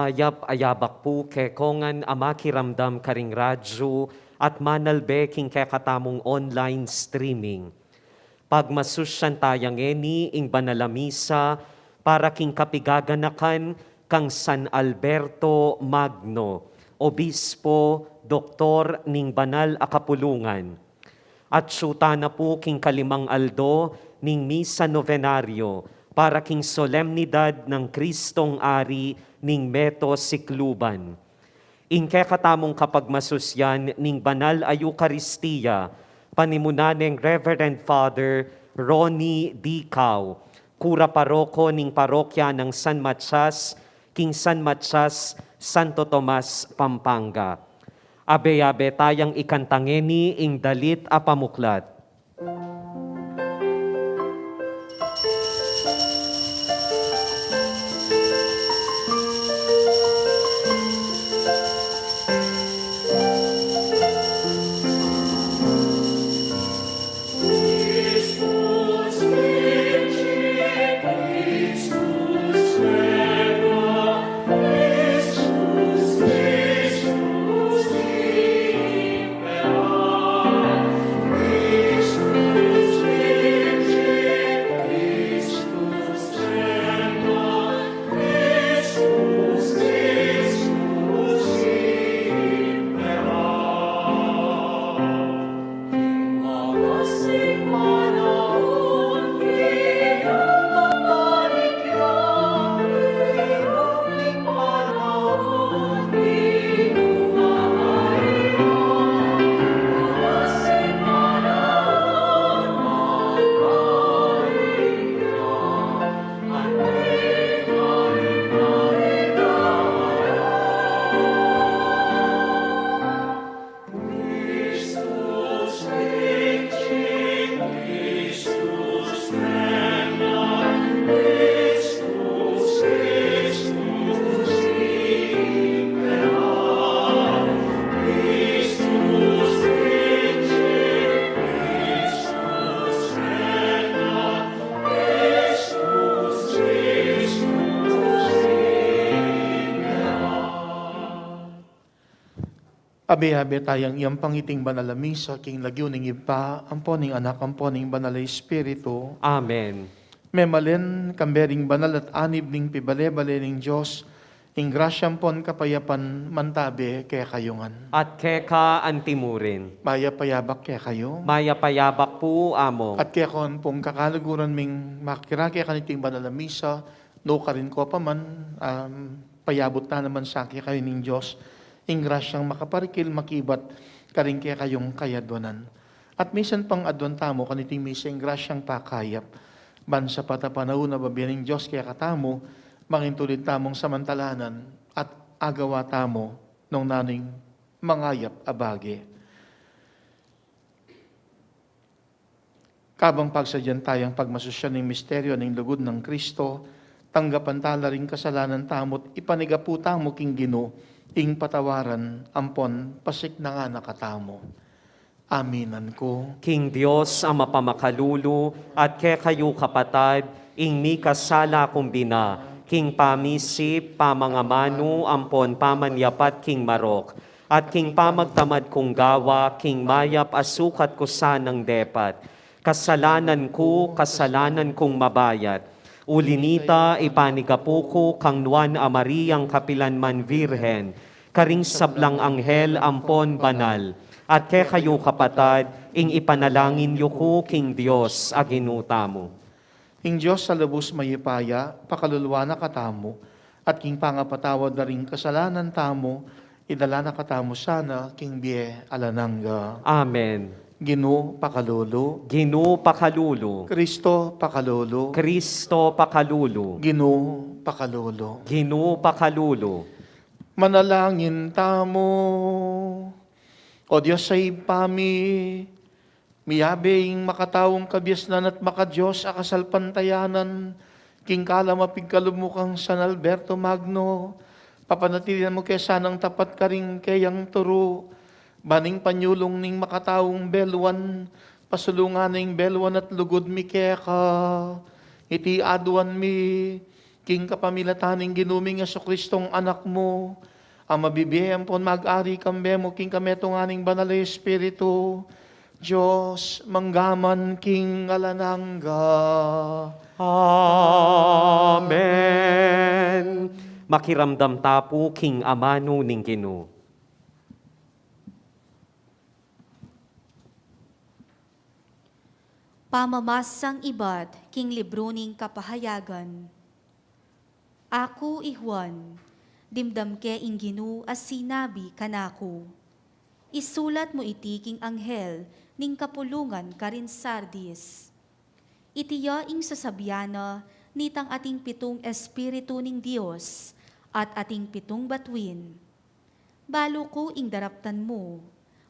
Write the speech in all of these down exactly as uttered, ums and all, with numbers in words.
Mayap a yabak pu kekongan a makiramdam karing radyu at manalbe king kekatamung online streaming. Pagmasusyan taya ngeni ing banal a misa para king kapigaganakan kang San Alberto Magno, obispo, doktor ning banal a kapulungan. Atsu tana pu king kalimang aldo ning misa novenario para king solemnidad nang Kristong Ari ning Meto Sikluban. Ing kekatamung kapagmasusyan ning banal a Eukaristia, panimunan neng Reverend Father Ronnie D. Cao, kura paroko ning parokya nang San Matias, king San Matias, Santo Tomas, Pampanga. Abe-abe tayang ikanta ngeni ing dalit a pamuklat. Abe-abe tayang iyampang iting banal a misa king lagyu ning Ibpa, ampo ning Anak, ampo ning Banal a Espiritu. Amen. Memalen, kambe ring banal at anib ning pibale-bale ning Dios, ing grasya ampon kapayapan mantabe kekayu ngan. At keka anti mu rin. Mayap a yabak kekayu. Mayap a yabak pu, Among. At kekayu pung kakaluguran ming makirake kaniting banal a misa, nukarin ko pa man, um, payabut na naman sa kekayu ning Dios ing grasyang makaparikil makibat karing kekayung kayadwanan. At misan pang adwan tamu kaniting misa ing grasyang pakayap, ban sa pata panaun a babie ning Dios kekatamu, mangintulid tamung samantalanan at agawa tamu nung nanu ing mangayap a bage. Kabang pagsadyan tayang pagmasusyan ning misteryo ning lugud nang Kristo, tanggapan tala ring kasalanan tamu't ipanigapu tamu king Ginu ing patawaran ampon pasiknangan na katamu. Aminan ku. King Dios a mapamakalulu, at kekayu kapatad, ing mikasala kung bina, king pamisip, pamangamanu, ampon pamanyapat king marok, at king pamagtamad kung gawa, king mayap a sukat ku sanang depat. Kasalanan ku, kasalanan kung mabayat. Uli nita, ipanigapu ku kang Nuan a Mariang kapilan man Virgen, karing sablang anghel ampon banal, at kekayu kapatad, ing ipanalangin yu ku king Dios a Ginu tamu. Ing Dios a lubus mayupaya, pakaluluan na katamu, at king pangapatawad da ring kasalanan tamu, idala na katamu sana king bie alang angga. Amen. Ginu, pakalulu. Ginu, pakalulu. Kristo, pakalulu. Kristo, pakalulu. Ginu, pakalulu. Ginu, pakalulu. Manalangin tamu. O Dios a Ibpa mi, miyabe ing makataung kabiasnan at maka-Dios a kasalpantayanan, king kalam a pigkalub mu kang San Alberto Magno, papanatilian mu ke sanang tapat karing keyang turu, ban ing panyulung ning makataung beluan, pasulungan na ing beluan at lugud mi keka. Iti aduan mi, King kapamilatan ning Ginu ming Jesucristong Anak mu, a mabibie ampon mag-ari kambe mu king kametungan ning Banal a Espiritu, Dios, mangga man king alang angga. Amen. Makiramdam ta pu king amanu ning Ginu. Pamamasang ibat king libru ning Kapahayagan. Aku i Juan, dimdam ke ing Ginu a sinabi kanaku: Isulat mu iti king anghel ning kapulungan karin Sardis. Iti ya ing sasabian na nitang ating pitung Espiritu ning Dios at ating pitung batuin. Balu ku ing daraptan mu,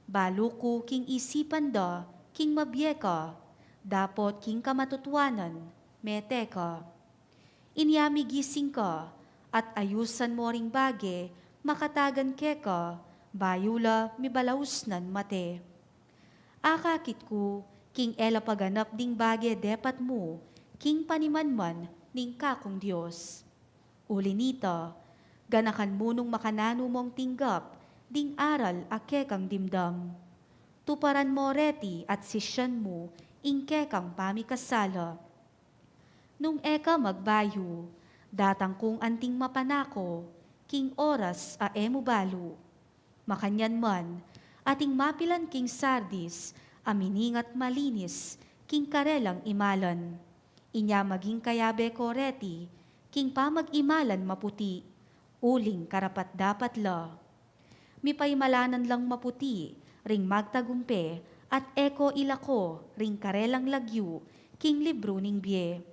balu ku king isipan da king mabie ka, dapot king kamatutuanan mete ka. Inya migising ka, at ayusan mo ring bage makatagan keka, bayu la mibalausnan mate. Akakit ku king e la paganap ding bage depat mu king panimanman ning kakung Dios. Uli nita, ganakan mu nung makananu mong tinggap ding aral a kekang dimdam. Tuparan mo reti at sisian mu ing kekang pamikasala. Nung e ka magbayu, datang kung anting mapanako king oras a e mu balu. Makanyan man, ating mapilan king Sardis a miningat malinis king karelang imalan. Inya maging kayabe ko reti king pamag-imalan maputi, uling karapat-dapat la. Mipaimalanan lang maputi ring magtagumpe at e ko ilako ring karelang lagyu king libru ning bie.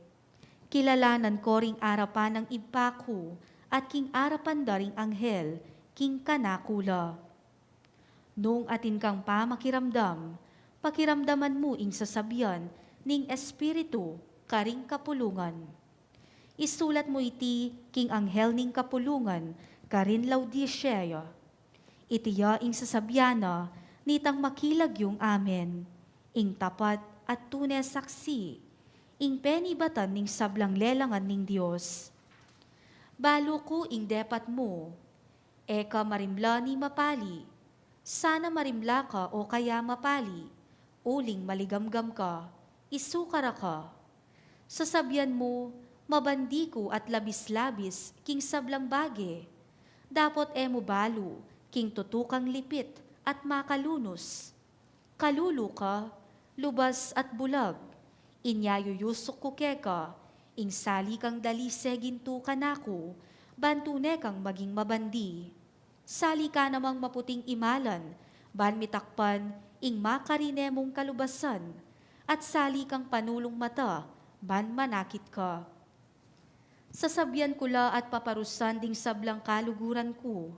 Kilalanan ko ring arapan nang Ibpa ku at king arapan da ring anghel king kanaku la. Nung atin kang pamakiramdam, pakiramdaman mu ing sasabian ning Espiritu karing kapulungan. Isulat mu iti king anghel ning kapulungan karin Laodicea. Iti ya ing sasabian na nitang makilagyung Amen, ing tapat at tune saksi, ing penibatan ning sablang lelangan ning Dios. Balu ku ing depat mu, e ka marimla ni mapali. Sana marimla ka o kaya mapali, uling maligamgam ka, isukara ka. Sasabian mu, mabandi ku at labis-labis king sablang bage. Dapot e mu balu king tutukang lipit at makalunus. Kalulu ka, lubas at bulag. Inya yuyusuk ku keka ing sali kang dalise gintu kanaku, ban tune kang maging mabandi. Sali ka namang maputing imalan, ban mitakpan ing makarine mung kalubasan, at sali kang panulung mata, ban manakit ka. Sasabian ku la at paparusan ding sablang kaluguran ku,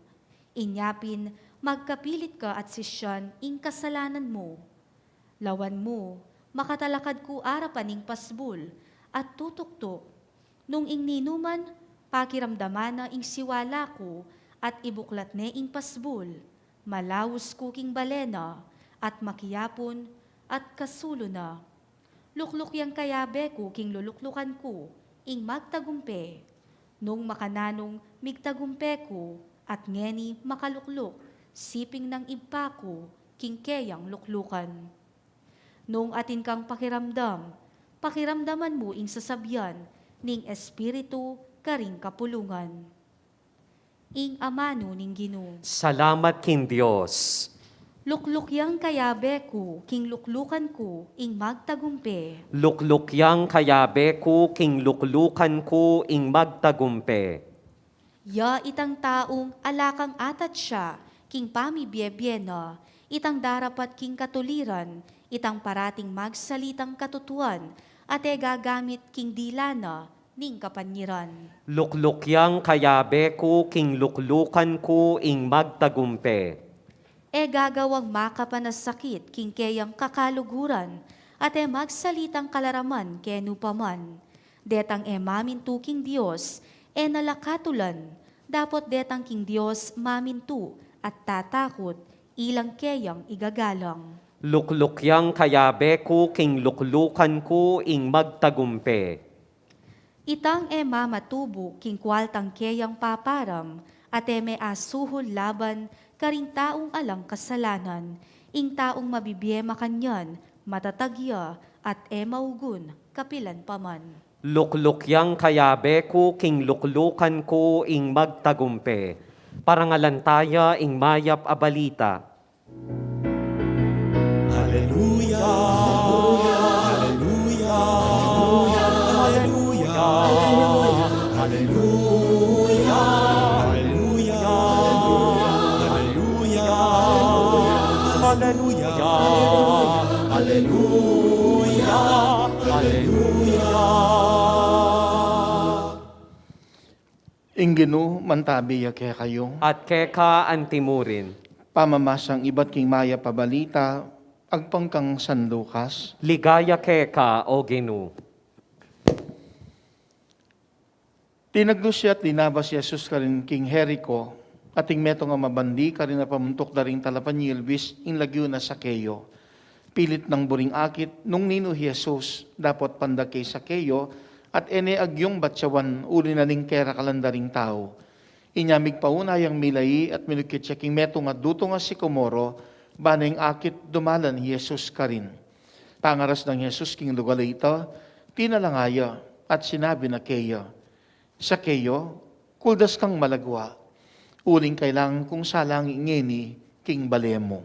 inya pin magkapilit ka at sisian ing kasalanan mu. Lawan mu, makatalakad ku arapan ning pasbul at tutuktuk. Nung ing ninuman, pakiramdaman na ing siwala ku at ibuklat ne ing pasbul, malaus ku king bale na, at makiapun, at kasulu na. Lukluk yang kayabe ku king luluklukan ku ing magtagumpe. Nung makananung migtagumpe ku, at ngeni makalukluk, siping nang Ibpa ku king keyang luklukan. Nung atin kang pakiramdam, pakiramdaman mu ing sasabian ning Espiritu karing kapulungan. Ing amanu ning Ginu. Salamat king Dios. Lukluk yang kayabe ku king luklukan ku ing magtagumpe. Lukluk yang kayabe ku king luklukan ku ing magtagumpe. Ya itang taung ala kang atatya king pamibiebie na, itang darapat king katuliran, itang parating magsalitang katutuan, at e gagamit king dila na ning kapanyiran. Lukluk yang kayabe ku king luklukan ku ing magtagumpe. E gagawang makapanasakit king keyang kakaluguran, at e magsalitang kalaraman kenu pa man. Detang e mamintu king Dios, e na la katulan, dapot detang king Dios mamintu at tatakut, ilang keyang igagalang. Lukluk yang kayabe ku king luklukan ku ing magtagumpe. Itang e mamatubu king kualtang keyang paparam, at e me asuhul laban karing taung alang kasalanan. Ing taung mabibie makanyan, matatag ya, at e maugun kapilan pa man. Lukluk yang kayabe ku king luklukan ku ing magtagumpe. Parangalan taya ing mayap a balita. Aleluya, aleluya, aleluya, aleluya, aleluya, aleluya, aleluya. Ing Ginu mantabi ya kekayu. At keka antimurin. Pamamasang ibat king mayap a balita agpang kang San Lucas. Ligaya keka, O Ginu. Tinaglus ya at linabas Jesus karin king Jerico, at ing metung a mabandi karin a pamuntuk da ring talapanyilbis, ing lagyu na Sakeo. Pilit nang buring akit nung ninu hi Jesus, dapot pandag kay Sakeo, at e ne agyung batyawan uli na ning kerakalan da ring tau. Inya migpauna yang milai at minukit ya king metung a dutung a sikomoro, ban ing akit dumalan hi Jesus karin. Pangaras nang Jesus king lugal a ita, tinalanga ya, at sinabi na keya, Sakeo, kuldas kang malagwa, uling kailangan kung salangi ngeni king bale mu.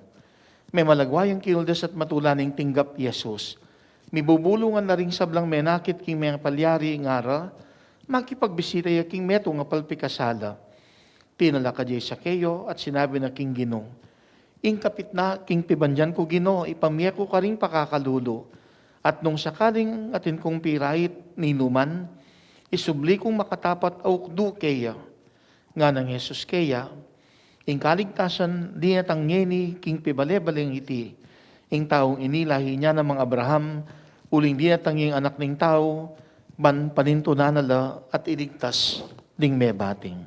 Memalagwa yang kinuldas at matula neng tinggap Jesus. Mibubulungan na ring sablang menakit king mepalyari ngara, makipagbisita ya king metung a palpikasala. Tinalakad ya i Sakeo at sinabi na king Ginu, Ing kapit na king pibandian ku, Ginu, ipamie ku karing pakakalulu. At nung sakaling atin kung pirait ninuman, isubli kung makatapat a ukdu keya. Nganang Jesus keya, Ing kaligtasan dinatang ngeni king pibale-baleng iti. Ing taung ini lahi na nang Abraham, uling dinatang ing Anak ning Tau, ban panintunan na la at iligtas ding mebating.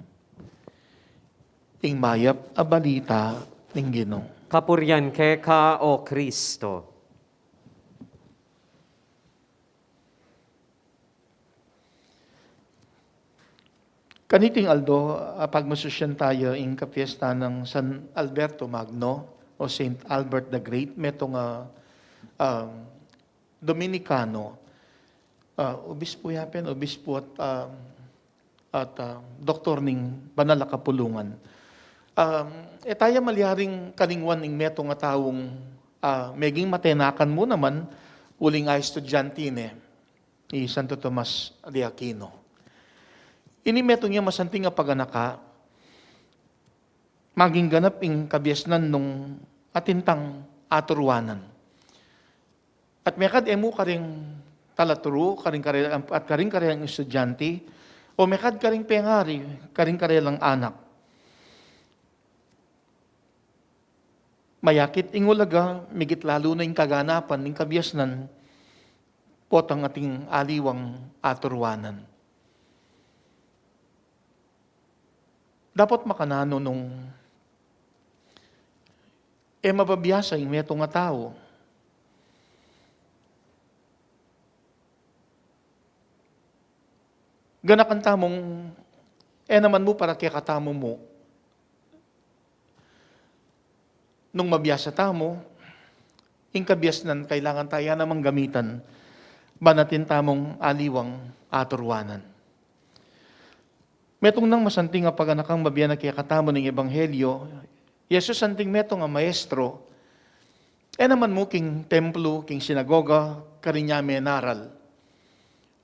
Ing mayap a balita ning Ginu. Kapurian keka, O Kristo. Kaniting aldo, ah, pagmasusyan tayu ing kapiesta nang San Alberto Magno o Saint Albert the Great, metung a, um, Dominikano, ah, obispo ya pin, obispo at, ah, at, ah, doktor ning banal a kapulungan. Ah, e taya malyaring kalingwan ing metung a taung, ah, meging matenakan mu naman, uling a estudyante ne, i Santo Tomas de Aquino. Ini metung yang masanting a paganaka, maging ganap ing kabiasnan nung atin tang aturuanan. At mekad e mu karing talaturu, karing kare-, at karing karelang estudyante, o mekad karing pengari, karing karelang anak. Mayakit ing ulaga, migit lalu na ing kaganapan ning kabiasnan, potang ating aliwang aturuanan. Dapot makananu nung e mababiasa ing metung a tau? Ganakan tamung e naman mu para kekatamu mu. Nung mabiasa tamu, ing kabiasnan kailangan taya namang gamitan, ban atin tamung aliwang aturuanan. Metung nang masanting a paganakang mabie na kekatamu ning ebanghelyo, Jesus anting metung a maestro, e naman mu king templo, king sinagoga, karin ya menaral.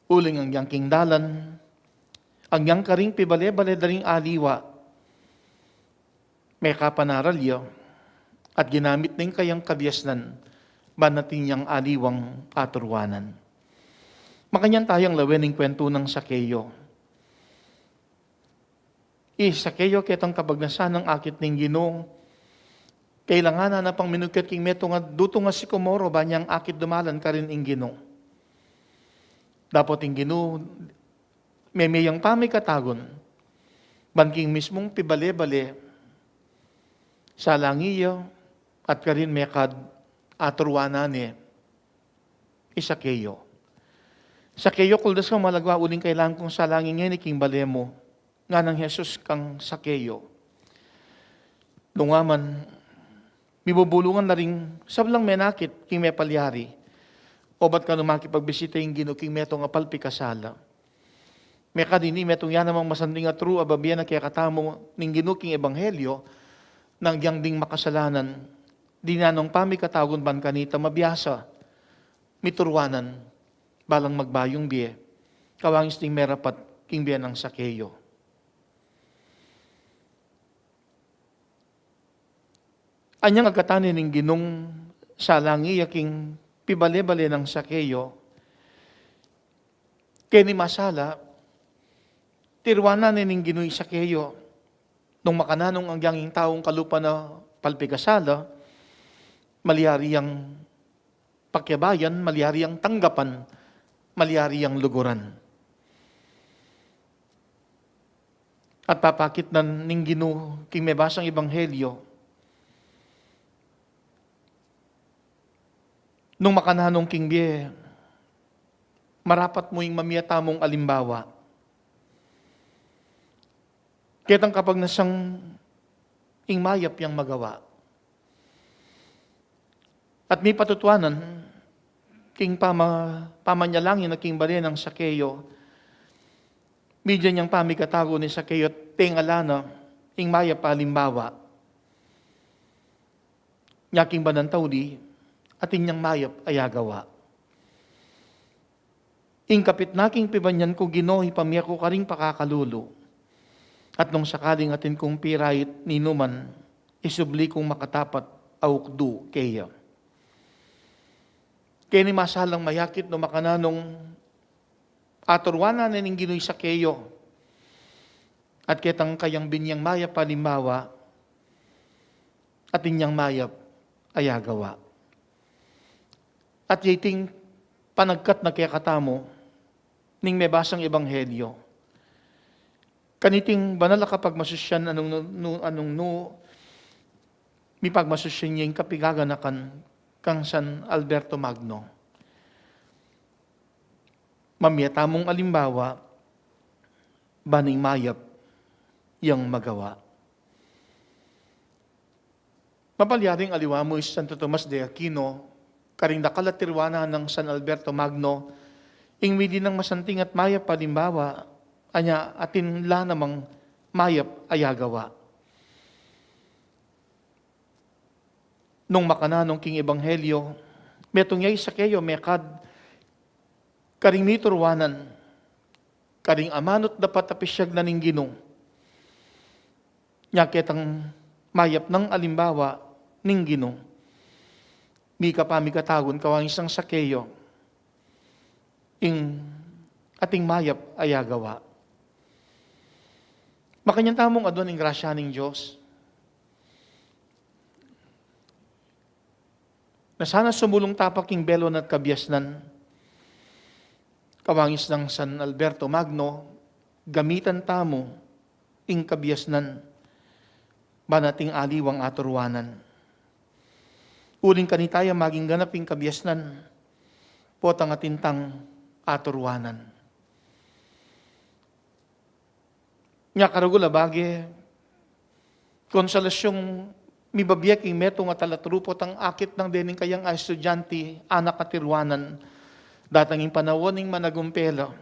Uling agyang king dalan, agyang karing pibale-bale da ring aliwa, mekapanaral ya, at ginamit na ing kayang kabiasnan, ban atin yang aliwang aturuanan. Makanyan tayang lawen ing kuwentu nang Sakeo. I Sakeo, ketang kabagnasan nang akit ning Ginu, kailangan na pang minukit king metung a dutung a sikomoro, ban yang akit dumalan karin ing Ginu. Dapot ing Ginu, meme yang pamikatagun, ban king mismung pibale-bale, salangi ya, at karin mekad aturuanan ne i Sakeo. Sakeo, kuldas ka malagwa, uling kailangan kung salangin ngeni king bale mu, nganang Jesus kang Sakeo. Nung aman, mibubulungan la ring sablang menakit king mepalyari, obat kanu makipagbisita ing Ginu king metung a palpikasala. Mekad ini, metung ya namang masanting a turu a babie na kekatamu ning Ginu king ebanghelyo, nang agyang ding makasalanan, dinan nong pamikatagun ban kanita mabiasa, mituruanan, balang magbayung bie, kawangis ding merapat king bie nang Sakeo. Anyang agkatan ne ning Ginung salangi ya king pibale-bale nang Sakeo, keni masala, tiruanan ne ning Ginu i Sakeo, nung makananu nung agyang ing taung kalupa na palpikasala, malyari yang pakyabayan, malyari yang tanggapan, malyari yang luguran. At papakit na ning Ginu king mebasang ebanghelyo, nung makananu king bie, marapat mu ing mamie tamung alimbawa. Ketang kapagnasan ing mayap yang magawa. At mipatutuanan, king pama-, pamanyalangin na king bale nang Sakeo, midyan yang pamikatagun i Sakeo, tengala na ing mayap a alimbawa. Nya king banan tauli, atin yang mayap a agawa. Ing kapit na king pibanyan ku, Ginu, ipamie ku karing pakakalulu. At nung sakaling atin kung pirait ninuman, isubli kung makatapat a ukdu keya. Keni masalang mayakit nung makananu nung aturuanan ne ning Ginu i Sakeo. At ketang kayang binyang mayap a alimbawa, atin yang mayap a agawa. At ya iting panagkat na kekatamu ning mebasang ebanghelyo. Kaniting banal a kapagmasusyan, anung nu, nu, anung nu, mipagmasusyan ya ing kapigaganakan kang San Alberto Magno. Mamie tamung alimbawa, ban ing mayap yang magawa. Mapalyaring aliwa mu i Santo Tomas de Aquino, karing dakal a tiruanan nang San Alberto Magno, ing midi nang masanting at mayap a alimbawa, anya atin la namang mayap a agawa. Nung makananu king ebanghelyo, metung ya i Sakeo mekad karing mituruanan, karing amanut dapat a pisyag na ning Ginu. Nya ketang mayap nang alimbawa ning Ginu, mika pamikatagun kawangis nang Sakeo, ing ating mayap a agawa. Makanyan tamung aduan ing grasya ning Dios. Na sana sumulung ta pa king belwan at kabiasnan. Kawangis nang San Alberto Magno, gamitan tamu ing kabiasnan, ban atin aliwang aturuanan. Uling kanita ya maging ganap ing kabiasnan, potang atin tang aturuanan. Nya karugul a bage, konsolasyung mibabie king metung a talaturu potang akit nang dening kayang a estudyante, anak a tiruanan, datang ing panaun ning managumpe la.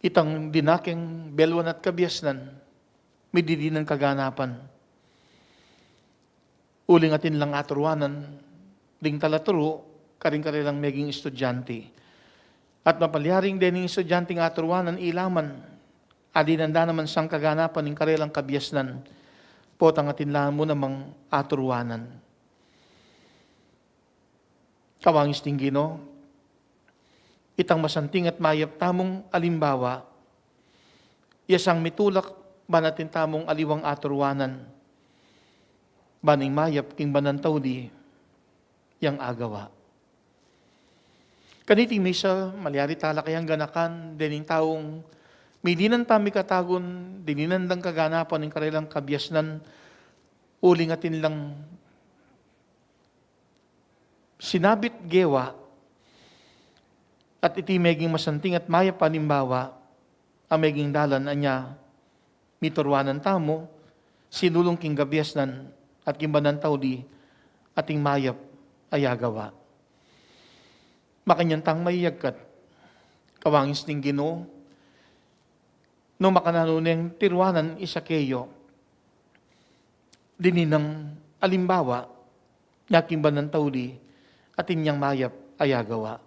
Itang dinaken belwan at kabiasnan, mididinan kaganapan. Uling atin lang aturuanan ding talaturu karing karelang meging estudyante. At mapalyaring dening estudyanteng aturuanan, ila man, adinan da naman sang kaganapan ing karelang kabiasnan, potang atin la mu namang aturuanan. Kawangis ning Ginu, itang masanting at mayap tamung alimbawa, ya sang mitulak ban atin tamung aliwang aturuanan, ban ing mayap king banan tauli yang agawa. Kaniting misa, malyari tala kayang ganakan dening taung midinan pamikatagun, didinan dang kaganapan ing karelang kabiasnan, uling atin lang sinabit gewa, at iti meging masanting at mayap a alimbawa, a meging dalan anya mituruanan tamu, sinulung king kabiasnan at king banal a tauli, ating mayap a agawa. Makanyan tang mayagkat, kawangis ning Ginu, nung makananu neng tiruanan i Sakeo, dinan nang alimbawa, nya king banal a tauli, atin yang mayap a agawa.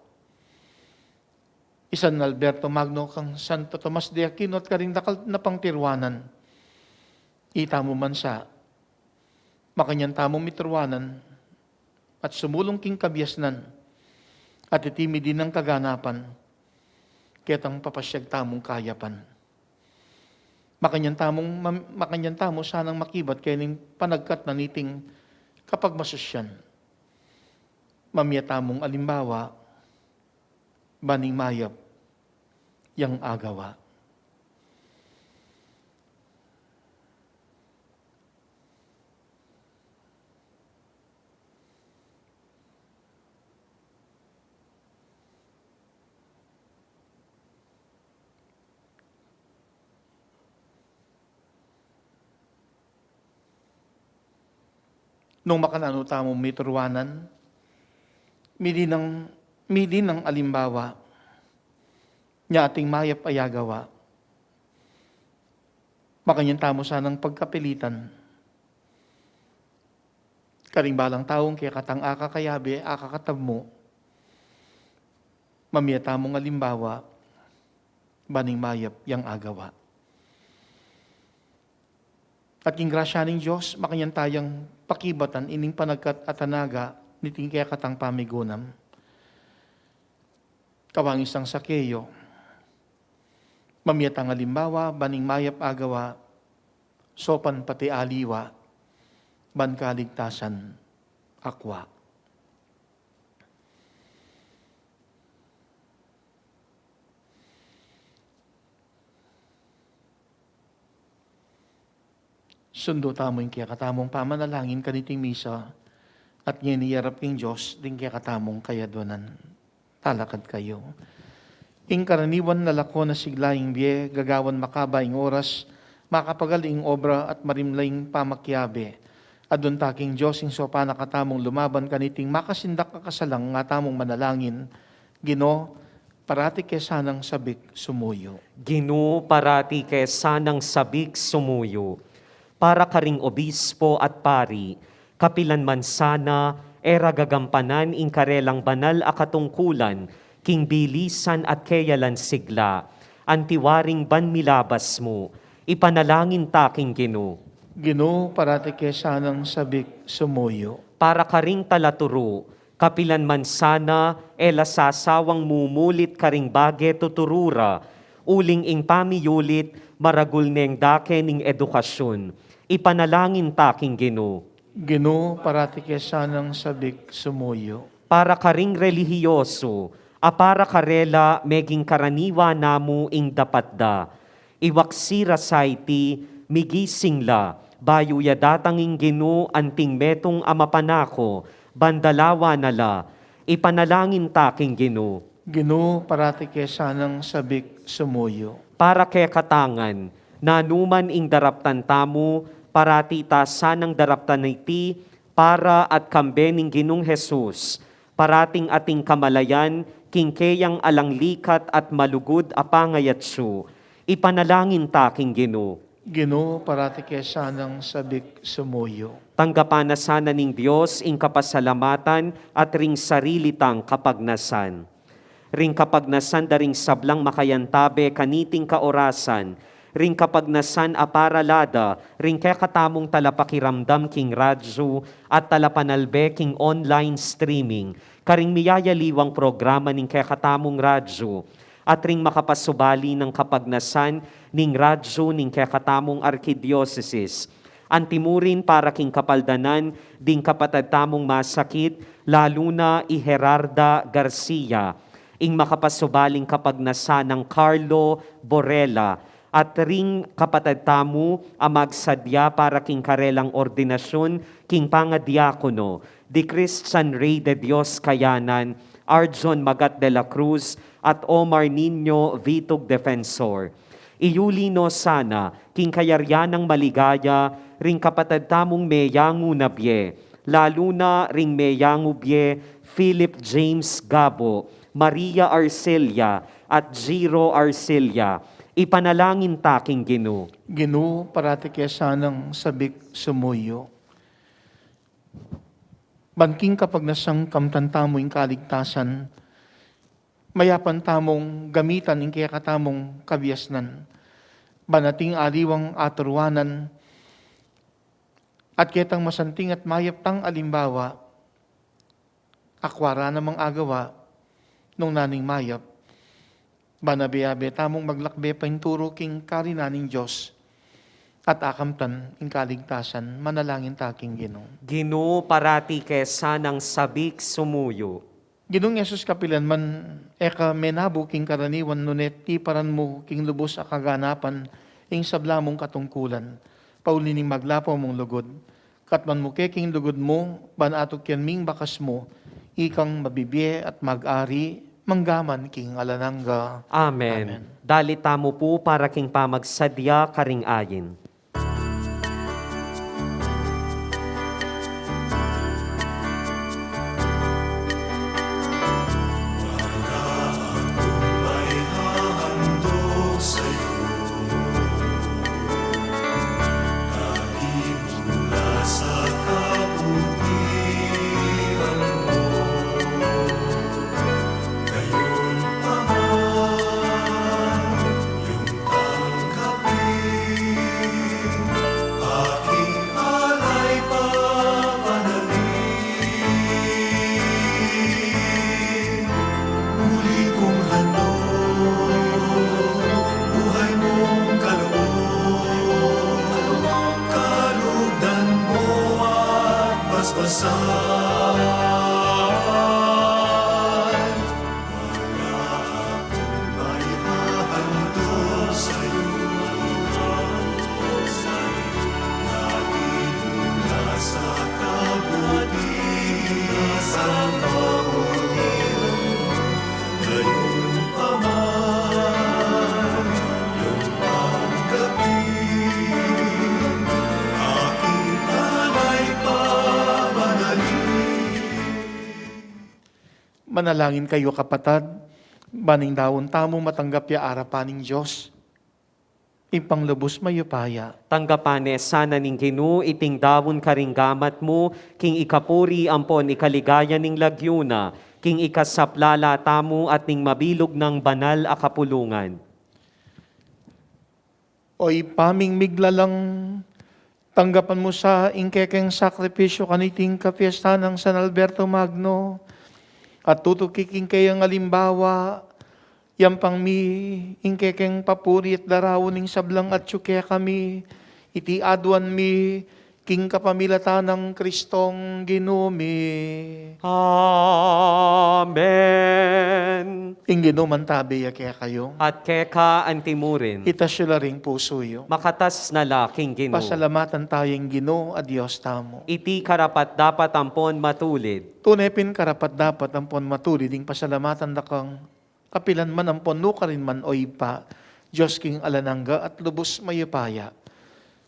I San Alberto Magno kang Santo Tomas de Aquino at karing dakal na pang tiruanan, itamu man sa, makanyan tamung mituruanan at sumulung king kabiasnan, at iti midi nang kaganapan, ketang papasyag tamung kayapan. Makanyan tamung, mam-, makanyan tamu sanang makibat keni king panagkat na niting kapagmasusyan. Mamie tamung alimbawa, ban ing mayap yang agawa. Nung makananu tamung mituruanan, midi nang, midi nang alimbawa, nya ating mayap a agawa. Makanyan tamu sanang pagkapilitan karing balang taung kekatang akakayabe, akakatammu, mamie tamung alimbawa, ban ing mayap yang agawa. At king grasya ning Dios, makanyan tayang pakibatan ining panagkat at anaga niting kekatang pamigunam. Kawangis nang Sakeo, mamie tang alimbawa, ban ing mayap a agawa, saupan pati aliwa, ban kaligtasan akwa. Sundu tamu ing kekatamung pamanalangin kaniting misa, at ngeni iyarap king Dios ding kekatamung kayadwanan. Talakad kayu. Ing karaniwan lalako na sigla ing bie, gagawan makaba ing oras, makapagal ing obra at marimla ing pamakiabe. Adwan ta king Dios ing saupan na katamung lumaban kaniting makasindak a kasalang, nga tamung manalangin, Ginu, parati ke sanang sabik sumuyu. Ginu, parati ke sanang sabik sumuyu. Para karing obispo at pari, kapilan man sana e ra gagampanan ing karelang banal a katungkulan king bilisan at keyalan sigla, anti waring ban milabas mu, ipanalangin ta king Ginu. Ginu, parati ke sanang sabik sumuyu. Para karing talaturu, kapilan man sana e la sasawang mumulit karing bage tuturu ra, uling ing pamiyulit maragul neng dake ning edukasyun, ipanalangin ta king Ginu. Ginu, parati ke sanang sabik sumuyu. Para karing relihiyosu, a para karela meging karaniwan na mu ing dapat da. Iwaksi ra sa iti, migising la, bayu ya datang ing Ginu anting metung a mapanako, ban dalawa na la, ipanalangin ta king Ginu. Ginu, parati ke sanang sabik sumuyu. Para kekatang ngan, nanu man ing daraptan tamu, parati ta sanang daraptan iti, para at kambe ning Ginung Jesus, parating ating kamalayan, king keyang alang likat at malugud a pangayatsu, ipanalangin ta king Ginu. Ginu, parati ke sanang sabik sumuyu. Tanggapan na sana ning Dios ing kapasalamatan at ring sarili tang kapagnasan. Ring kapagnasan da ring sablang makayantabe kaniting kaorasan, ring kapagnasan a para la da ring kekatamung talapakiramdam king radyu at talapanalbe king online streaming, karing miyayaliwang programa ning kekatamung radyu, at ring makapasubali nang kapagnasan ning radyu ning kekatamung arkidiosesis. Antimurin para king kapaldanan ding kapatad tamung masakit, lalu na i Gerarda Garcia, ing makapasubaling kapagnasan nang Carlo Borrella, at ring kapatad tamu a magsadya para king karelang ordinasyun king pangadiakono, di Christian Rey de Dios Kayanan, Arjon Magat de la Cruz, at Omar Niño Vitug Defensor. Iyuli no sana king kayarian nang maligaya ring kapatad tamung meyangu na bie, lalu na ring meyangu bie Philip James Gabo, Maria Arcelia, at Giro Arcelia. Ipanalangin ta king Ginu. Ginu, parati ke sanang sabik sumuyu. Ban king kapagnasang kamtan tamu ing kaligtasan, mayapan tamung gamitan ing kekatamung kabiasnan. Ban ating aliwang aturuanan, at ketang masanting at mayap tang alimbawa, akua ra namang agawa, nung naning mayap, ban abe-abe tamung maglakbe painturu king karinan ning Dios, at akamtan ing kaligtasan, manalangin ta king Ginu. Ginu, parati ke sanang sabik sumuyu. Ginung Jesus, kapilan man e ka menabu king karaniwan, nune tiparan mu king lubus a kaganapan ing sabla mung katungkulan, pauli ning maglapu mung lugud. Katman mu ke king lugud mu, ban atukyan ming bakas mu, ikang mabibie at mag-ari, mangga man king alang angga. Amen. Amen. Dalit tamu pu para king pamagsadya karing ayin. Manalangin kayu, kapatad, ban ing daun tamu matanggap ya arapan ning Dios, Ibpang lubus mayupaya. Tanggapan ne sana ning Ginu iting daun karing gamat mu, king ikapuri ampon ikaligaya ning lagyu na, king ikasaplala tamu at ning mabilug nang banal a kapulungan. O Ibpa ming miglalang, tanggapan mu sa ing kekeng sakripisyu kaniting kapiestan nang San Alberto Magno, at tutuki king keyang alimbawa, yampang mi ing kekeng papuri at daraun ning sablang atyu kekami, iti aduan mi king kapamilatan nang Kristong Ginu mi. Amen. Ing Ginu mantabe ya kekayu. At keka antimurin. Itas yu la ring pusu yu. Makatas na la king Ginu. Pasalamatan taya ing Ginu a Dios tamu. Iti karapat-dapat ampon matulid. Tune pin karapat-dapat ampon matulid ing pasalamatan da kang kapilan man ampon nukarin man, O Ibpa, Dios king alang angga at lubus mayupaya.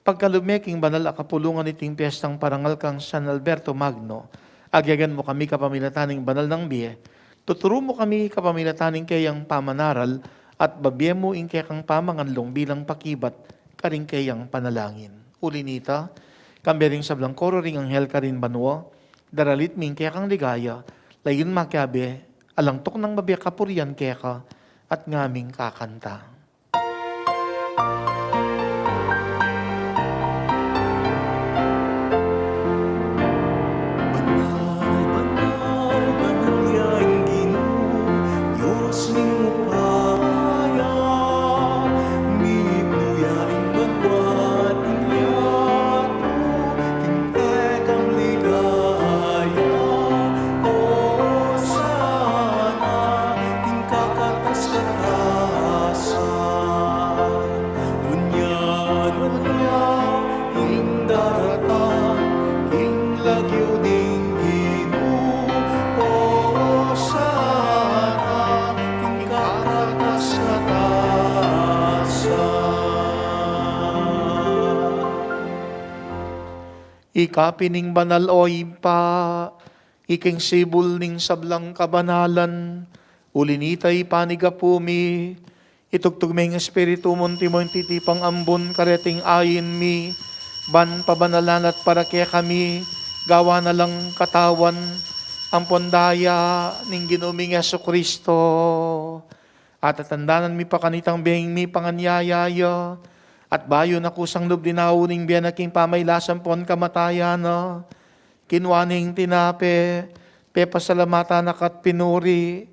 Pagkalub me king banal a kapulungan iting piestang parangal kang San Alberto Magno, agyagan mu kami kapamilatan ning banal nang bie, tuturu mu kami kapamilatan ning keyang pamanaral, at babie mu ing kekang pamanganlung bilang pakibat karing keyang panalangin. Uli nita, kambe ring sablang koro ring anghel karin banua, daralit mi ing kekang ligaya, layun makiabe, alang tuknang babie kapurian keka, at ngaming kakanta. Banal, banal, banal ya ing Ginu, Dios ning upaya, mibuya ing banua at ing yatu, king kekang ligaya, Hosana, king kakatas-katasan. Ika pin ing banal, o Ibpa, ika ing sibul ning sablang kabanalan, uli nita ipanigapu mi, itugtug me ing Espiritu mu, anti mo ing titipang ambun kareting ain mi, ban pabanalan at para kekami, gawa na lang katawan ampon daya ning Ginu ming Jesucristo. At tatandanan mi pa kanitang beng mipanganyaya ya, at bayu na kusang lub dinaun ing bie na king pamailas ampon kamatayan na, kinua ne ing tinape, pepasalamatan na ka't pinuri,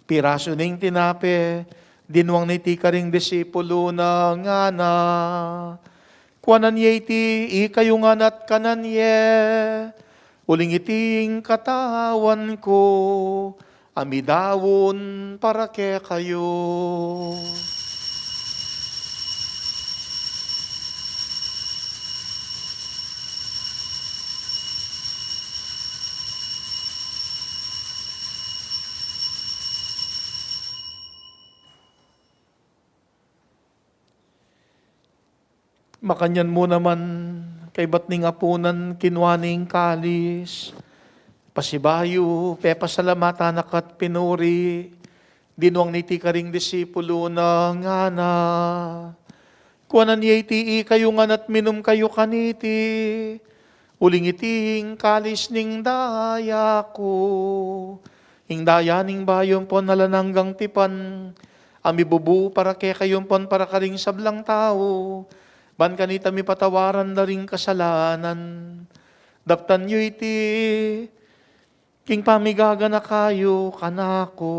pirasu ne ing tinape, dinwang ne iti karing disipulu na, ngana: Kuanan ye iti ikayu ngan at kanan ye, uling iti ing katawan ku, a midaun para kekayu. Makanyan mu naman, kaybat ning apunan, kinua ne ing kalis, pasibayu, pepasalamatan na ka't pinuri, dinwang ne iti karing disipulu na, ngana: Kuanan ye iti ikayu ngan at minum kayu kaniti, uling iti ing kalis ning daya ku, ing daya ning bayu ampon alang anggang tipan, a mibubu para kekayu ampon para karing sablang tau, ban kanita mipatawaran da ring kasalanan. Daptan yu iti king pamigaganaka yu kanaku.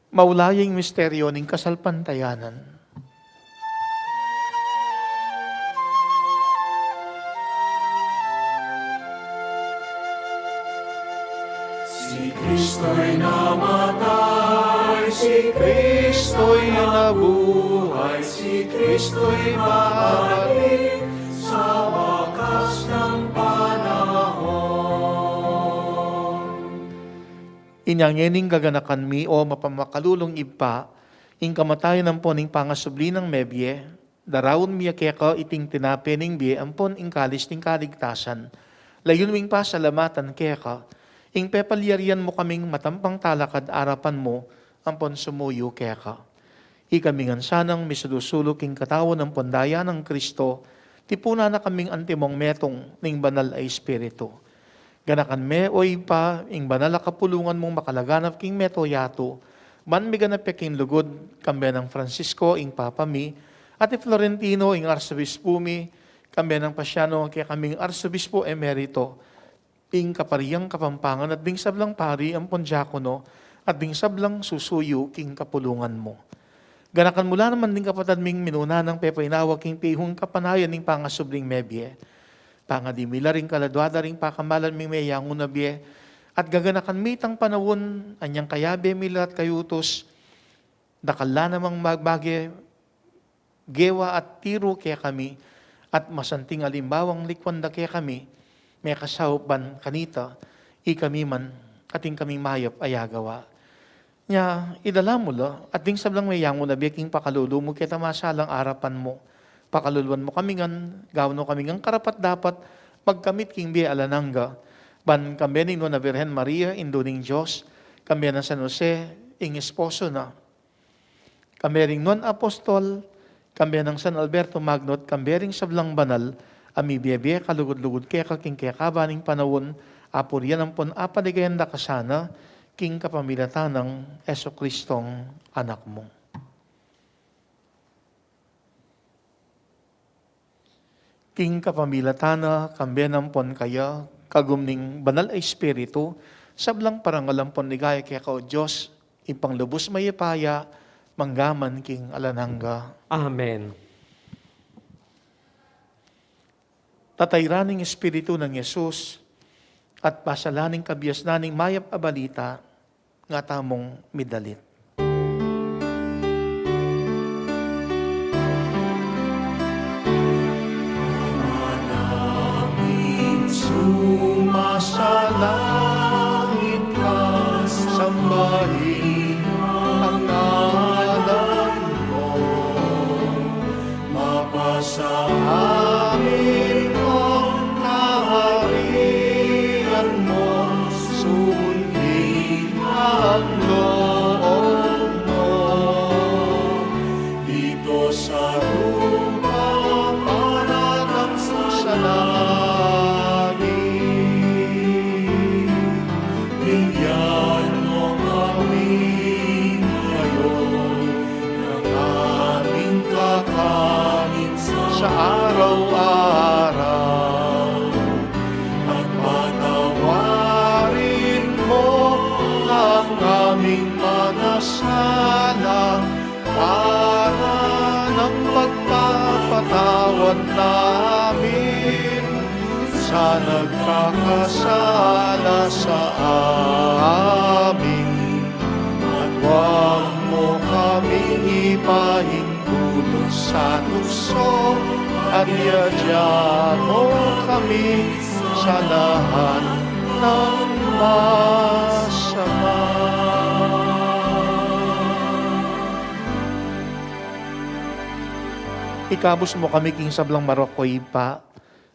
Maula ya ing misteryo ning kasalpantayanan. Si Kristo'y namatay, si Kristo'y nabuhay, si Kristo'y babalik sa wakas ng panahon. Inya ngening gaganakan mi, o mapamakalulung Ibpa, ing kamatayan ampon ing pangasubli nang mebie, daraun mi ya keka iting tinape ning bie ampon ing kalis ning kaligtasan. Layun ming pasalamatan keka ing pepalyarian mu kaming matampang talakad arapan mu ampon sumuyu keka. Ikami ngan sanang misulu-sulu king katawan ampon daya nang Kristo, tipunan na kaming antimong metung ning Banal a Espiritu. Ganakan me, o Ibpa, ing banal a kapulungan mung makalaganap king mabilug a yatu, ban miganap ya king lugud, kambe nang Francisco, ing Papa mi, at i Florentino, ing Arsobispu mi, kambe nang Paciano, kekaming Arsobispu Emerito, ing Kaparian Kapampangan, at ding sablang pari ampon diakono, at ding sablang susuyu king kapulungan mu. Ganakan mu la naman ding kapatad ming minuna nang pepainawa king pihung kapanayan ning pangasubling mebie. Pangadi mi la ring kaladua da ring pakamalan ming meyangu na bie, at gaganakan mi itang panaun, anyang kayabe mi la at kayutus, dakal la namang magbage gewa at tiru kekami, at masanting alimbawang likuan da kekami, mekasaup ban kanita, ikami man, atin kaming mayap a yagawa. Nya, idala mu la, at ding sablang meyangu na bie king pakalulu mu keta masalang arapan mu. Pakaluluan mu kami ngan, gawan mu kami ngan karapat-dapat, magkamit king bie alang angga. Ban kambe ning Nuan a Birhen Maria, Indu ning Dios, kambe nang San Jose, ing esposo na, kambe ring Nuan a Apostol, kambe nang San Alberto Magno, at kambe ring sablang banal, a mibie-bie kalugud-lugud keka king kekaba ning panaun, apurian ampon apaligayan da ka sana, king kapamilatan nang Jesucristong Anak mu. King kapamilatan na, kambe na ampon kaya, kagum ning Banal a Espiritu, sablang parangal ampon ligaya keka, o Dios, Ibpang lubus mayupaya, mangga man king alang angga. Amen. Tatayran ning Espiritu nang Jesus, at pasalan ning kabiasnan ning mayap a balita, nga tamung midalit. Sa langit ka, sambahin ang ngalan mo. Mapasa amin ang kaharian mo, sundin ang loob mo. Dito sa lupa, para kang sa langit. Bigyan mo kami ngayon ng aming kakanin sa araw-araw. At patawarin mo ang aming mga sala, para ng pagpapatawad namin sa nagkakasala sa amin. At huwag mo kaming ipahintulot sa tukso, at iadya mo kami sa lahat ng masama. Ikabus mo kami king sablang marok, O Ibpa.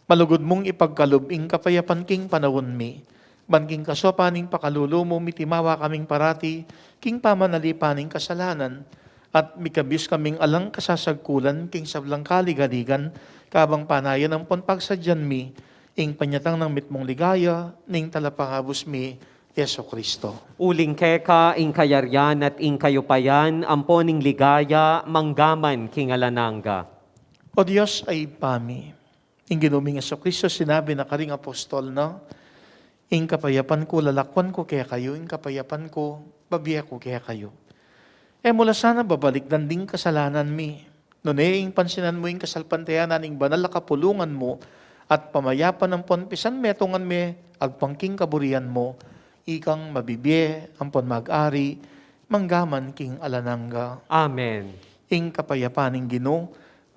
Malugud mung ipagkalub ing kapayapan king panaun mi. Ban king kasaupan ning pakalulu mu, mitimawa kaming parati king pamanalipan ning kasalanan, at mikabus kaming alang kasasagkulan king sablang kaligaligan, kabang panayan ampon pagsadyan mi ing panyatang nang mitmung ligaya ning Talapangabus mi, Jesucristo. Uling keka ing kayarian at ing kayupayan, ampon ing ligaya, manggaman king alang angga. O Dios a Ibpa mi, ing Ginu ming Jesucristo sinabi na karing apostol na, "Ing kapayapan ku lalakwan ku kekayu, ing kapayapan ku babie ku kekayu." E mu la sana babalikdan ding kasalanan mi. Nune ing pansinan mu ing kasalpantayanan ning banal a kapulungan mu, at pamayapan ampon pisanmetungan me agpang king kaburian mu, ikang mabibie ampon mag-ari manggaman king alang angga. Amen. Ing kapayapan ning Ginu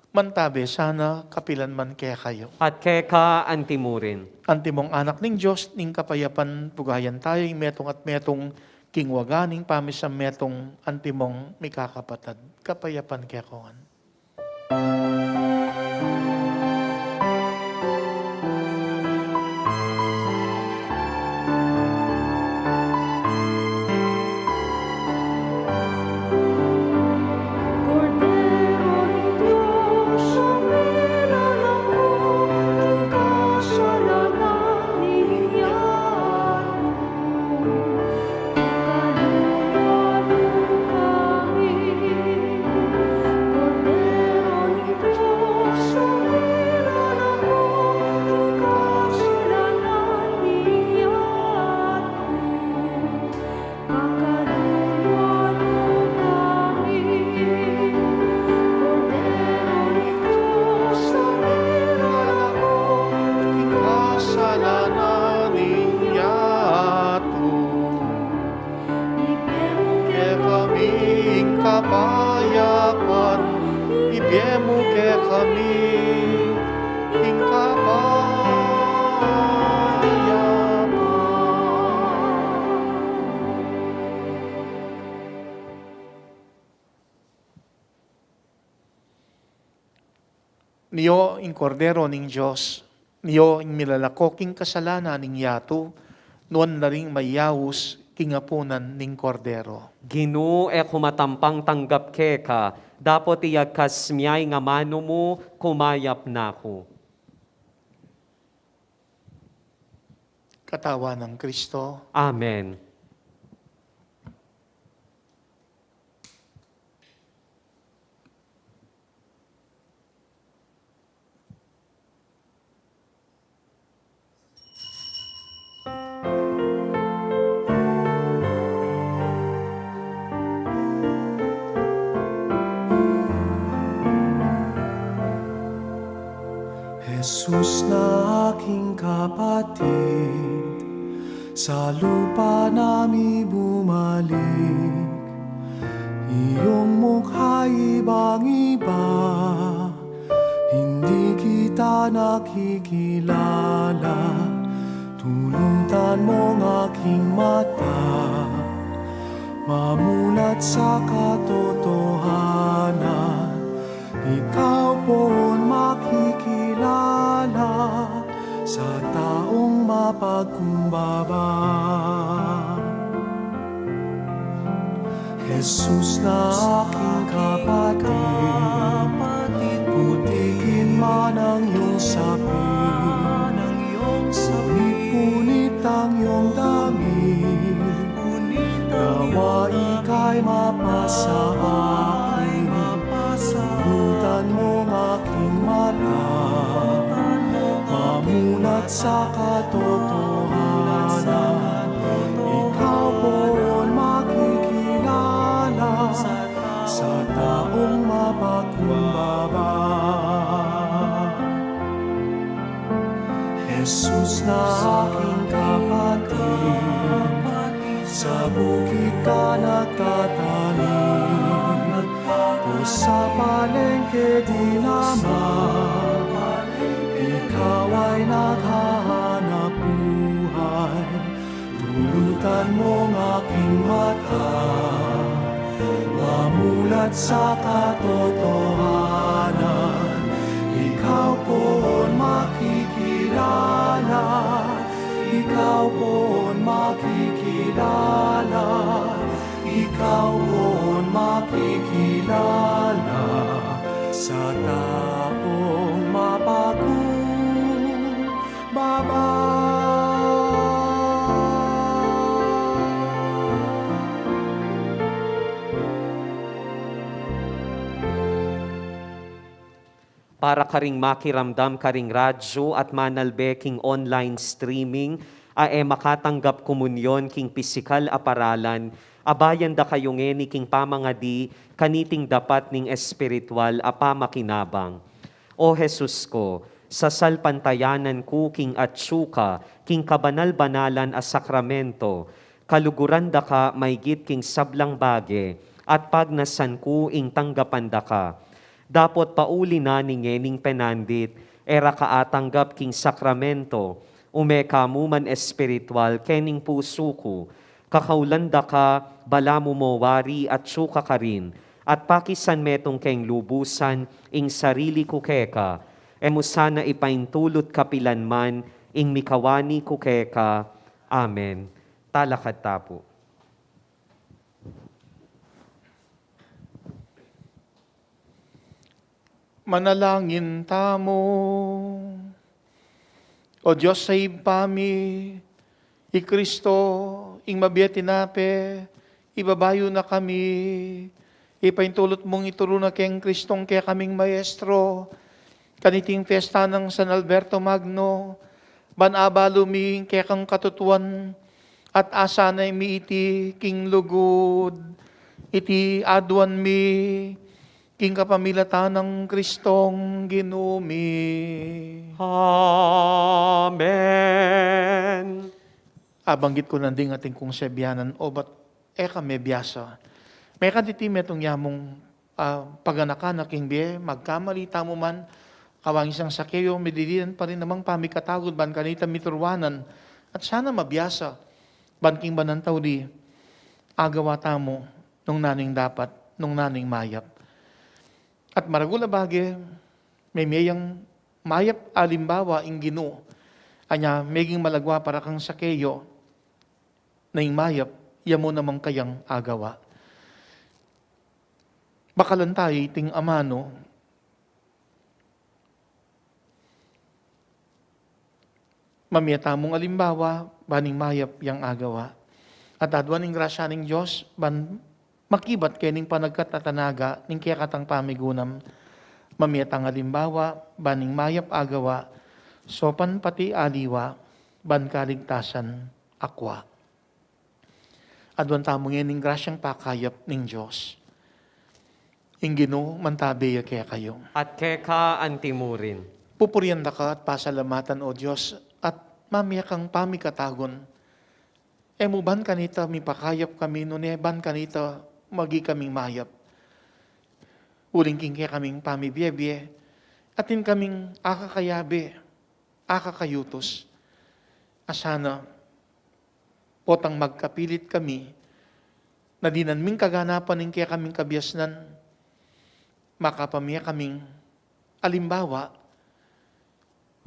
mantabe sana kapilan man kekayu. At keka antimurin. Antimong anak ning Dios, ning kapayapan bugayan tayu ing metung at metung, king waga ning pamisametung, antimong mikakapatad. Kapayapan kekongan. Kordero ning Dios, a milalako king kasalanan ning yatu, pakaluluan mu kami. Kordero ning Dios, a milalako king kasalanan ning yatu, pakaluluan mu kami. Kordero ning Dios, a milalako king kasalanan ning yatu, ibie mu kekami ing kapayapan, ibie mu kekami ing kapayapan. Nio ing Kordero ning Dios, nio ing milalako king kasalanan ning yatu, nuan la ring mayaus king apunan ning Kordero. Ginu, e ku matampang tanggap keka, dapot iyagkas mu ing amanu mu, kumayap na ku. Katawan nang Kristo. Amen. Jesus na aking kapatid, sa lupa na mi bumalik. Iyong mukha ibang-iba, hindi kita nakikilala. Tulutan mong aking mata, mamulat sa katotohanan. Ikaw poon makikilala sa taong mapagkumbaba. Jesus na aking kapatid, putikin man ang iyong sapin, punit-punit ang iyong damit, nawa ika'y mapasa akin. Tulutan mong aking mata, mamulat sa katotohanan. Ikaw poon makikilala sa taong mapagkumbaba. Jesus na aking kapatid, sa bukid ka nagtatanim, o sa palengke di naman, ikaw ay naghahanap buhay. Tulutan mong aking mata, mamulat sa katotohanan. Ikaw poon makikilala, ikaw poon makikilala, ikaw poon makikilala sa taong mapagkumbaba. Para karing makiramdam karing radyo at manalbe king online streaming, a e makatanggap komunyon king pisikal a paralan, abayan da kayu ngeni king pamangadi kaniting dapat ning espiritual a pamakinabang. O Jesus ko, sasalpantayanan ku king atsu ka king kabanal-banalan a sakramento, kaluguran da ka maygit king sablang bage, at pagnasan ku ing tanggapan da ka. Dapot pauli na ning ngening penandit, e ra ka atanggap king sakramento, ume ka mu man espiritual kening pusu ku, kakaulan da ka, balamu mo wari atsu ka karin, at pakisan metung keng lubusan ing sarili ku keka, e mu sana ipaintulut kapilan man ing mikawani ku keka. Amen. Talakad ta pu. Manalangin tamu. O Dios a Ibpa mi, i Kristo, ing mabie a tinape, ibaba yu na kami, ipaintulut mung ituru na keng Kristong kekaming Maestro, kaniting fiesta nang San Alberto Magno, ban abalu mi ing kekang katutuan, at asanay mi iti king lugud, iti aduan mi, king kapamilatan nang Kristong Ginu mi. Amen. Abanggit ku nanding atin kung sebianan, o bat e ka mebiasa. Mekad iti metung ya mung, ah, paganakan a king bie, magkamali tamu man, kawang isang Sakeo, mididinan pa rin namang pamikatagud, ban kanita mituruanan, at sana mabiasa, ban king banantau di, agawa tamu, nung naning dapat, nung naning mayap. At maragul a bage, memie yang mayap a alimbawa ing Ginu, anya meging malagwa para kang Sakeo, na ing mayap, ya mu namang kayang agawa. Bakalan tayu iting amanu, mamie tamung alimbawa, ban ing mayap yang agawa. At aduan ing grasya ning Dios, ban makibat kening panagkat at anaga ning kekatang pamigunam. Mamie tang alimbawa, ban ing mayap agawa, saupan pati aliwa, ban kaligtasan akwa. Aduan tamu ngening grasyang pakayap ning Dios. Ing Ginu mantabe ya kekayu. At keka anti mu rin. Pupurian da ka at pasalamatan, O Dios, at mamie kang pamikatagun. E mu ban kanita mipakayap kami, nune ban kanita magi kaming mayap. Uling king kekaming pamibiebie, atin kaming akakayabe, akakayutus. Asana, potang magkapilit kami, na dinan ming kaganapan ing kekaming kabiasnan, makapamie kaming alimbawa,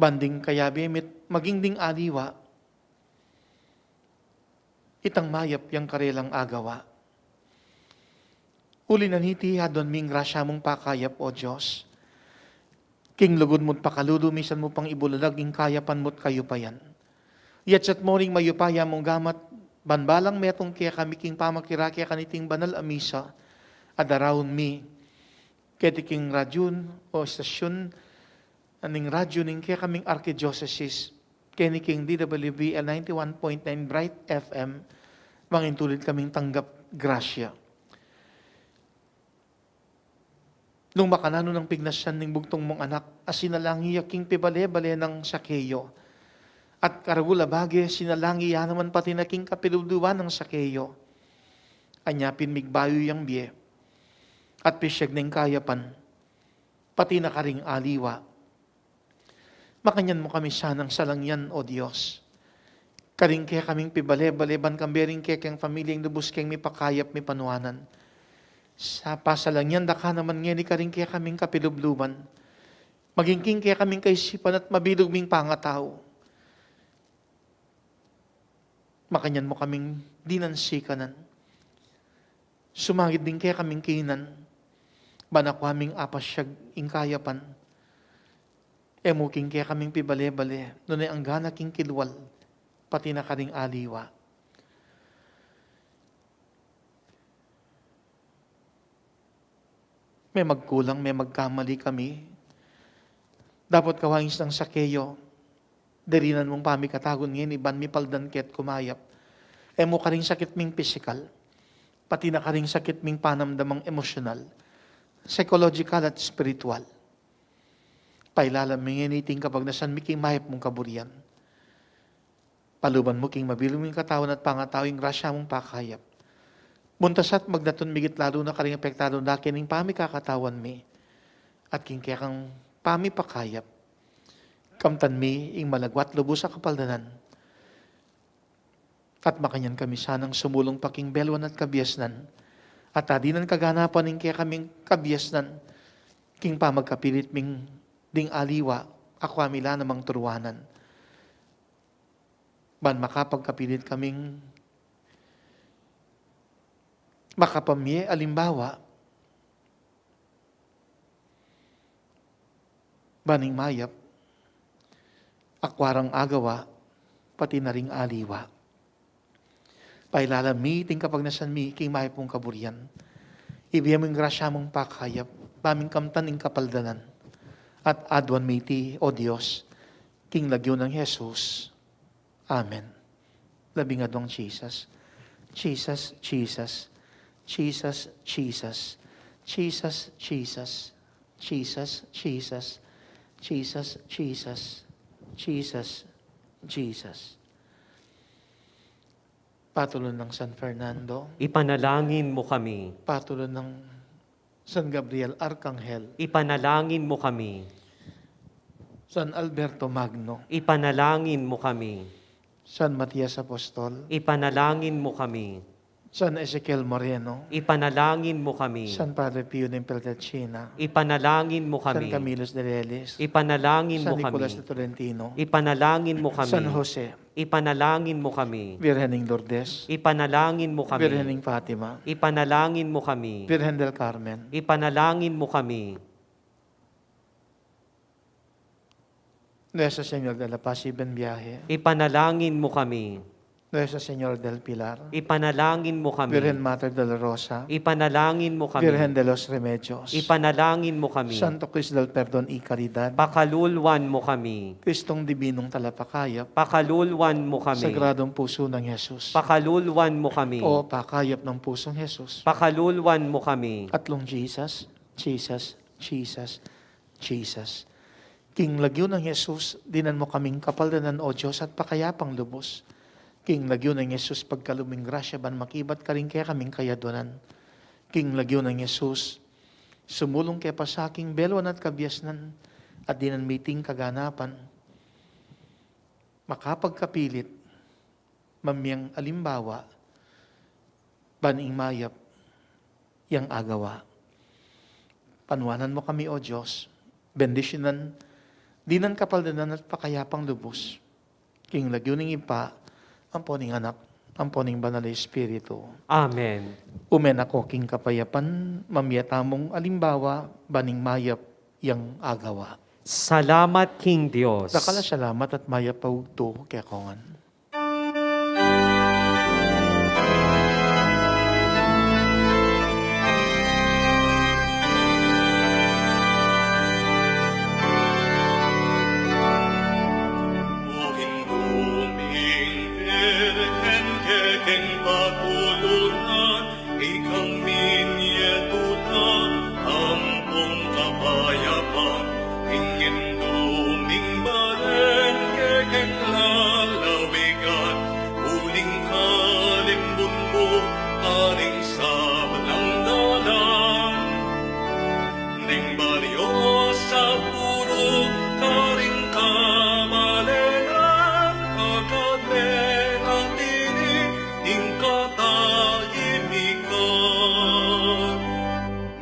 ban ding kayabe mi't maging ding aliwa, itang mayap yang karelang agawa. Uli na niti, aduan ming grasya mung pakayap, O Dios. King lugud mu't pakalulu, misan mu pang ibulalag ing kayapan mu't kayupayan. Yatsat mu ring mayupaya mung gamat, ban balang metung kekami king pamakirake kaniting banal a misa, a daraun mi keti king radyun o estasyun ning radyu ning kekaming arkidiosesis, keni king D W B L ninety-one point nine Bright F M, mangintulid kaming tanggap grasya. Nung makananu nang pignasan ning bugtung mung anak, a sinalang ya king pibale-bale nang Sakeo, at karagul a bage, sinalang ya naman pati na king kapilubluban nang Sakeo. Anya pin migbayu yang bie, at pisyag ning kayapan, pati na karing aliwa. Makanyan mu kami sanang salangyan, O Dios. Karing kekaming pibale-bale, ban kambe ring kekeng pamilya ing lubus keng mipakayap, mipanuanan. Sa pasalangyan da ka naman ngeni karing kekaming kapilubluban, maging king kekaming kaisipan at mabilug ming pangatau. Makanyan mu kaming dinan sikanan. Sumagid ding kekaming kinan, ban akua ming apasyag ing kayapan. E mu king kekaming pibale-bale, nune angga na king kilwal, pati na karing aliwa. Me magkulang, me magkamali kami. Dapot kawaing sang Sakeo, dirinan mung pamikatagun ngeni ban mipaldan ke't kumayap. E mu karing sakit ming pisikal, pati na karing sakit ming panamdamang emosyonal, psychological at spiritual. Pailalam mi ngeni iting kapagnasan mi king mayap mung kaburian. Paluban mu king mabilug ming katawan at pangatau ing grasya mung pakayap. Muntas at magdatun migit lalu na karing apektadun da kening pamikakatawan mi at king kekang pamipakayap. Kamtan mi ing malagwa't lubus a kapaldanan. At makanyan kami sanang sumulung pa king belwan at kabiasnan, at adinan kaganapan ing kekaming kabiasnan, king pamagkapilit ming ding aliwa, akua mi la namang turuanan. Ban makapagkapilit kaming makapamie alimbawa, ban ing mayap akua rang agawa, pati na ring aliwa. Pailalam mi iting kapagnasan mi king mayap mung kaburian. Ibie mu ing grasya mung pakayap, ban ming kamtan ing kapaldanan. At aduan mi iti, O Dios, king lagyu nang Jesus. Amen. Labing aduang Jesus. Jesus, Jesus. Jesus, Jesus. Jesus, Jesus. Jesus, Jesus. Jesus, Jesus. Jesus, Jesus. Patulun nang San Fernando. Ipanalangin mo kami. Patulun nang San Gabriel Arkanghel. Ipanalangin mo kami. San Alberto Magno. Ipanalangin mo kami. San Matias Apostol. Ipanalangin mo kami. San Ezekiel Moreno. Ipanalangin mo kami. San Padre Pio ng Pietrelcina. Ipanalangin mo kami. San Camilo de Lelis. Ipanalangin mo kami. San Nicolas de Tolentino. Ipanalangin mo kami. San Jose. Ipanalangin mo kami. Birhen ning Lourdes. Ipanalangin mo kami. Birhen ning Fatima. Ipanalangin mo kami. Birhen del Carmen. Ipanalangin mo kami. Nuestra Señora de la Paz y Buen Viaje. Ipanalangin mo kami. Nuestra Señora del Pilar. Ipanalangin mo kami. Virgen Mater de la Rosa. Ipanalangin mo kami. Virgen de los Remedios. Ipanalangin mo kami. Santo Cristo del Perdon y Caridad. Pakaluluan mo kami. Kristong Dibinong Talapakayap. Pakaluluan mo kami. Sagradong Puso ng Jesus. Pakaluluan mo kami. O Pakayap ng Pusong Jesus. Pakaluluan mo kami. Atlung Jesus, Jesus, Jesus, Jesus. King lagyu nang Jesus, dinan mo kaming kapaldanan, O Dios, at pakayapang lubus. King lagyu nang Jesus, pagkalub ming grasya ban makibat karing kekaming kayaduanan. King lagyu nang Jesus, sumulung ke pa sa king belwan at kabiasnan, at dinan mi iting kaganapan. makapagkapilit, mamyang alimbawa, ban ing mayap yang agawa. Panuanan mu kami, O Dios, bendisyunan, dinan kapaldanan at pakayapang lubus. King lagyu ning Ibpa, ampo ning Anak, ampo ning Banal a Espiritu. Amen. Ume na ko king kapayapan, mamye tamung alimbawa, ban ing mayap yang agawa. Salamat king Dios. Dakal a salamat at mayap a ugtu kekongan. O Indung Birhen, kekeng patulunan, ikang minye tutu ampong kapayapan, ing Indung Balen, kekeng lalawigan, uling kalimbun mu, karing sablang dalan. Ding baryo sa puru, karing kabalenan, agad me na tini, ing katahimikan.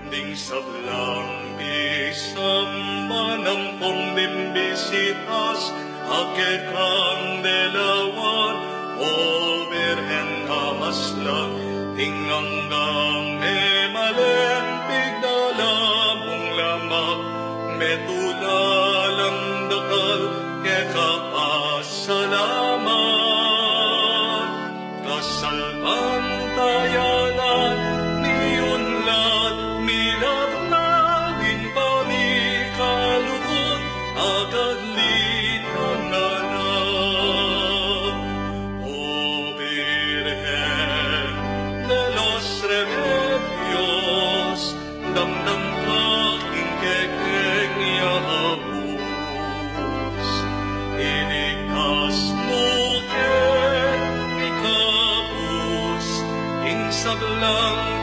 Ding sablang bisamban ampong bimbisitas, a kekang delawan, O Birhen a maslag, ing anggang memalen, pigdala mung lamak, metula lang dakal, keka pasalamat. Kasalpantayanan, miunlad, milabnab ing pamikalugud, agad linangan na. O Birhen de los Remedios, damdam ka king kekeng yaus. Iligtas mu ke, ikabus ing sablang